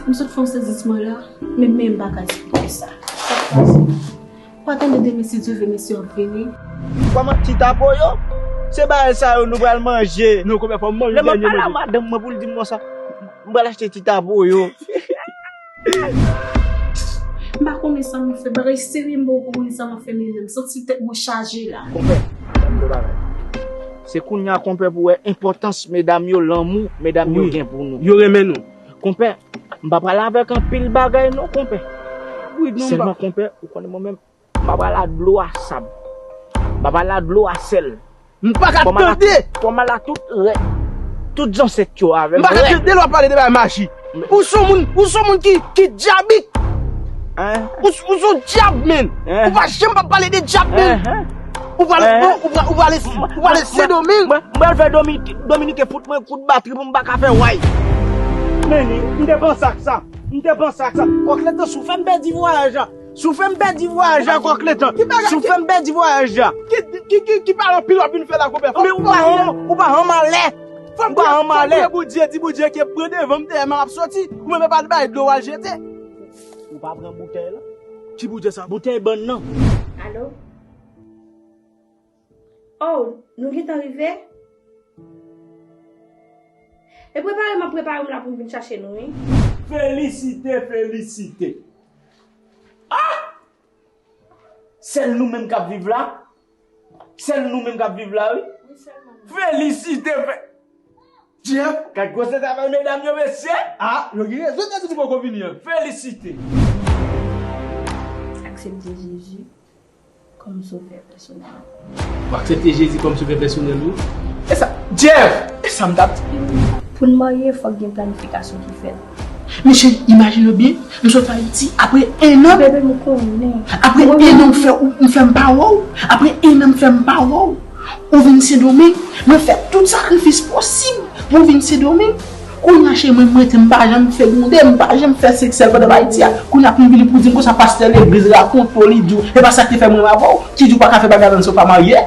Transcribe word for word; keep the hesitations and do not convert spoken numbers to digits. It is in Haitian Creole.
M sot fè yon sezi mwen la, men men m pa ka esplike sa. Sa k pase? W a tande demen si Dye vle mesye ap vini. Kòman ti tapo yo? Se bagay sa yo nou pral manje. Non, konpè, fò m manje dènye manje. Lè m ap pale a madanm mwen pou l di m konsa, m pral achte ti tapo yo. M pa konnen sa m fè, bagay serye m poko konnen sa m ap fè, men m santi tèt mwen chaje la. Konpè, ban m yon bagay. Se kounye a konpè pou wè enpòtans medam yo, lanmou medam yo gen pou nou. Yo renmen nou. Konpè, m pa pale avèk anpil bagay non konpè. Sèlman konpè, ou konnen mwen menm, m pa pale a dlo a sab. M pa pale a dlo a sèl. M pa ka tande. Fò m al a tout rè, tout zansèt yo avè m. M pa ka tande lè w ap pale de bagay maji. Ou se yon moun, ou se yon moun ki, ki dyabik. Ou, ou se yon dyab, men. Ou pa janm pa pale de dyab, men. Ou pale, ou pale, ou pale, ou pale Sendomeng. Mwen, mwen fè Domi-, Dominiken fout mwen kout batri pou m pa ka fè way. Men, m te panse ak sa. M te panse ak sa. Kòk Letan, si w fè m pèdi vwayaj la. Si w fè m pèdi vwayaj la, Kòk Letan. Si w fè m pèdi vwayaj la. Ki, ki, ki, ki pale anpil w ap vin fè la, konpè? Men ou pa janm, ou pa janm ale. Ou pa janm ale. Fò m priye Bondye, di Bondye ke pran devan m dèyè m ap soti. Ou menm e pa t bay dlo w al jete. Ou pa pran boutèy la? Ki boutèy sa? Boutèy bann nan. Alo? Oh, nou gentan rive? E prepare m ap prepare m la pou m vin chache nou, wi. Felisite, felisite. Ah! Sèl nou menm k ap viv la? Sèl nou menm k ap viv la, wi. Felisite, fe-, Jeff, gad gwosè travay medam yo, mesye. Ah, yo gen rezon de di nou poko vini an. Felisite. Aksepte Jezi kòm sovè pèsonèl. Ou aksepte Jezi kòm sovè pèsonèl ou? E sa, Jeff, e sa m t ap di. Pou n marye, fòk gen planifikasyon ki fèt. Mesye, imajine w byen, m sot Ayiti, apre en an, Bebe, m konnen. Apre en an m fè, m fè m pa wè w. Apre en an m fè m pa wè w. Ou vin Sendomeng, mwen fè tout sakrifis posib pou w vin Sendomeng. Kounye a, cheri, mwen, m rete, m pa janm fegondè, m pa janm fè seksèl pandan m Ayiti a. Kounye a, pou m vini pou di m konsa, pastè legliz rakonte w, li di w, e pa sa k te fè mwen avè w, ki di w pa ka fè bagay la si w pa marye.